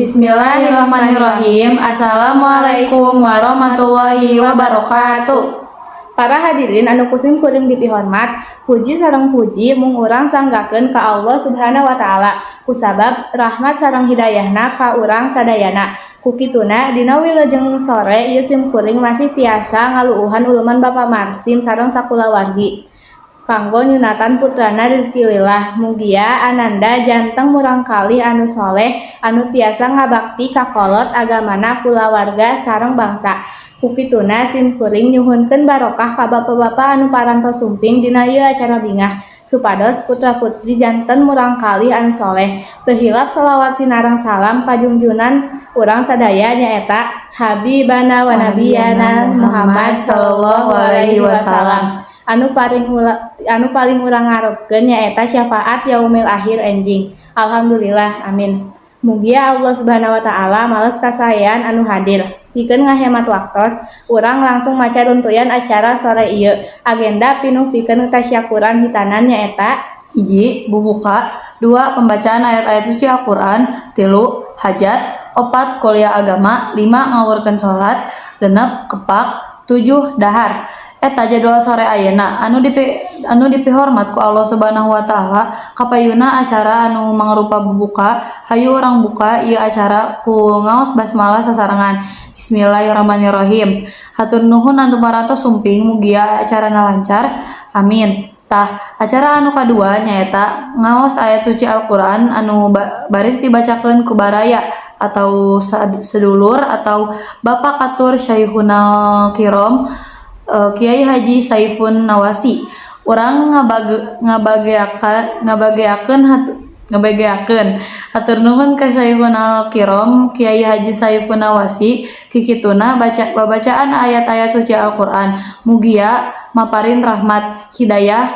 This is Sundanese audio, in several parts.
Bismillahirrahmanirrahim. Assalamualaikum warahmatullahi wabarakatuh. Para hadirin anu ku sim kuring dipihormat, puji sareng puji mung urang sanggakeun ka Allah Subhanahu wa Taala kusabab rahmat sareng hidayahna ka urang sadayana. Ku kituna, dina wilujeng sore ieu sim kuring masih tiasa ngaluuhan uleman Bapak Marsim sareng sakulawargi kanggo nyunatan putrana Rizky Lillah. Mugia ananda janten murangkalih anu soleh anu tiasa ngabakti ka kolot, agamana, kulawarga sareng bangsa. Ku kituna, sim kuring nyuhunkeun barokah ka bapa-bapa anu parantos sumping dina ieu acara bingah supados putra putri janten murangkalih anu soleh. Teu hilap sholawat sinareng salam ka junjunan urang sadaya, nyaeta Habibana wa Nabiyana Muhammad sallallahu alaihi wasallam. Anu paling urang ngarepkeun nyaeta syafaat yaumil akhir enjing. Alhamdulillah, amin. Mugia Allah Subhanahu wa Ta'ala males kasaean anu hadir. Pikeun ngahemat waktos, urang langsung maca runtuyan acara sore ieu. Agenda pinuh pikeun tasyakuran hitanan nyaeta: 1, bubuka. 2, pembacaan ayat-ayat suci Al-Quran. 3, hajat. 4, kuliah agama. 5, ngawurkeun salat. 6, kepak. 7, dahar. Eta jadwal sore ayeuna. Anu dipihormat ku Allah Subhanahu wa Ta'ala, kapayuna acara anu mangrupa bubuka. Hayu urang buka ieu acara ku ngaos basmalah sasarengan. Bismillahirrahmanirrahim. Hatur nuhun anu parantos sumping, mugia acarana lancar, amin. Tah, acara anu kadua nyaeta ngaos ayat suci Al-Qur'an anu baris dibacakeun ku baraya atau sedulur atau Bapak Katur Syaihunal Kirom, Kiai Haji Saifun Nawasi. Urang ngabageakeun hatur nuhun ka Syaihunal Kirom Kiai Haji Saifun Nawasi kikituna baca babacaan ayat-ayat suci Al-Qur'an. Mugia maparin rahmat, hidayah,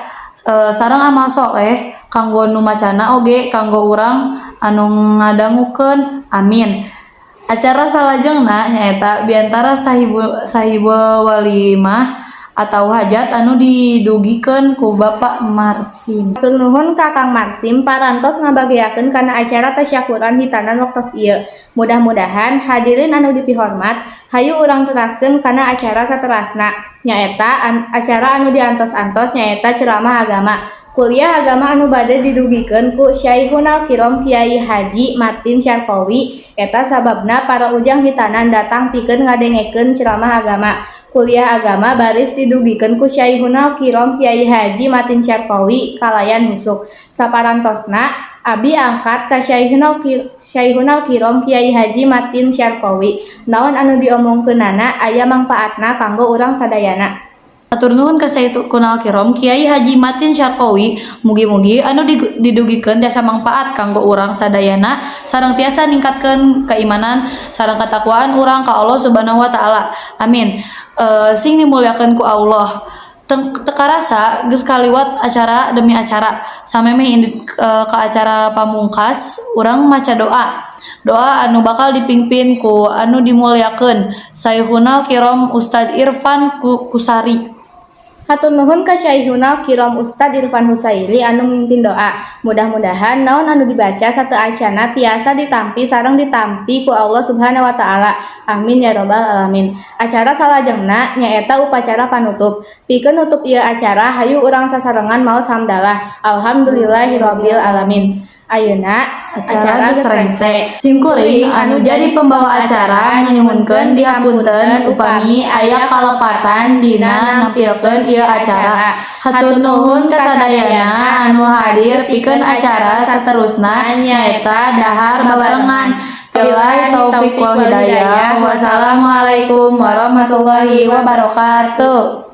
sareng amal soleh kanggo nu macana oge kanggo urang anu ngadangukeun, amin. Acara salajengna nyaeta biantara sahibul walimah atau hajat anu didugikeun ku Bapak Marsim. Hatur nuhun ka Kang Marsim parantos ngabageakeun kana acara tasyakuran hitanan waktos ieu. Mudah-mudahan hadirin anu dipihormat, hayu urang teraskeun kana acara saterasna, nyaeta acara anu diantos-antos, nyaeta ceramah agama. Kuliah agama anu bade didugikeun ku Syaihunal Kirom Kiai Haji Matin Syarkowi. Eta sababna para ujang hitanan datang pikeun ngadengekeun ceramah agama. Kuliah agama baris didugikeun ku Syaihunal Kirom Kiai Haji Matin Syarkowi kalayan husuk. Saparantosna abi angkat ka Syaihunal Kirom Kiai Haji Matin Syarkowi. Naon anu diomongkeunana aya mangpaatna kanggo urang sadayana. Hatur nuhun ka Syaihunal Kirom Kiai Haji Matin Syarkowi. Mugi-mugi anu didugikeun tiasa mangpaat kanggo urang sadayana sareng tiasa ningkatkeun keimanan sareng ketakwaan urang ka Allah Subhanahu wa Taala. Amin. Sing dimuliakeun ku Allah. Teu karasa geus kaliwat acara demi acara samemeh indit ka acara pamungkas. Urang maca doa. Doa anu bakal dipimpin ku anu dimuliakeun Syaihunal Kirom Ustad Irfan Kusari. Hatur nuhun ka Syaihunal Kirom Ustad Irfan Husairi anu mimpin doa. Mudah-mudahan naon anu dibaca sateuacanna tiasa ditampi sareng ditampi ku Allah Subhanahu wa Taala. Amin ya robbal alamin. Acara salajengna nyaeta upacara panutup. Pikeun nutup ieu acara, hayu urang sasarengan maos hamdalah. Alhamdulillahirabbil alamin. Ayeuna acara geus rengse. Simkuring anu jadi pembawa acara nganyuhunkeun dihapunten upami aya kalepatan dina nampilkeun ieu acara. Hatur nuhun kasadayana anu hadir. Pikeun acara saterusna nyaeta dahar babarengan. Billahi taufik wal hidayah. Wassalamualaikum warahmatullahi wabarakatuh.